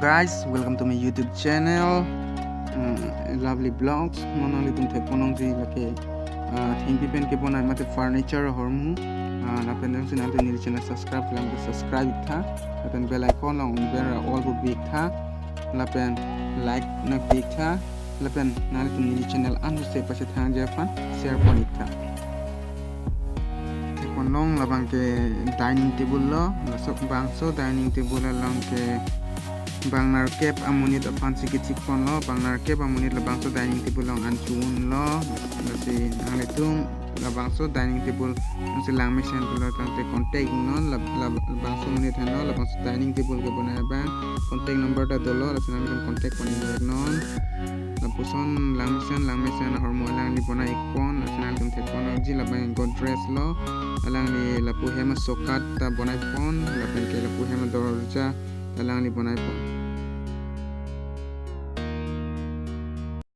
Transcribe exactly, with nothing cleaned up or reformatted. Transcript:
Guys, welcome to my YouTube channel, uh, Lovely Vlogs. Non nanglitum thekpon longji lake, uh, thengpi pen kebonai mate furniture ahormu. Uh, lapen jongsi nanglitum neli channel subscribe lang, subscribe iktha. Lapen bell icon along bell all pu bi iktha. Lapen like nangpi iktha. Lapen nanglitum neli channel an se pachethangji aphan share pon iktha. Thekpon long labang ke dining table lo, laso bangso dining table along ke bang nerkep amonit aphan si kechikpon lo, bang nerkep amonit labangso dining table along an chu-un lo, lasi nanglitum labangso dining table jongsi langmesen pulo tangte contact non, lab-, lab-, labangso amonit henlo, labangso dining table kebonai abang contact number ta dolo, lasi nanglitum contact pon non. Lapuson langmesen, langmesen ahormu alangli bonai ikpon, lasi nanglitum thekpon longji labang Godrej lo, alangli lapu hem asokat ta bonai pon, lapen ke lapu hem adorja alangli bonai pon.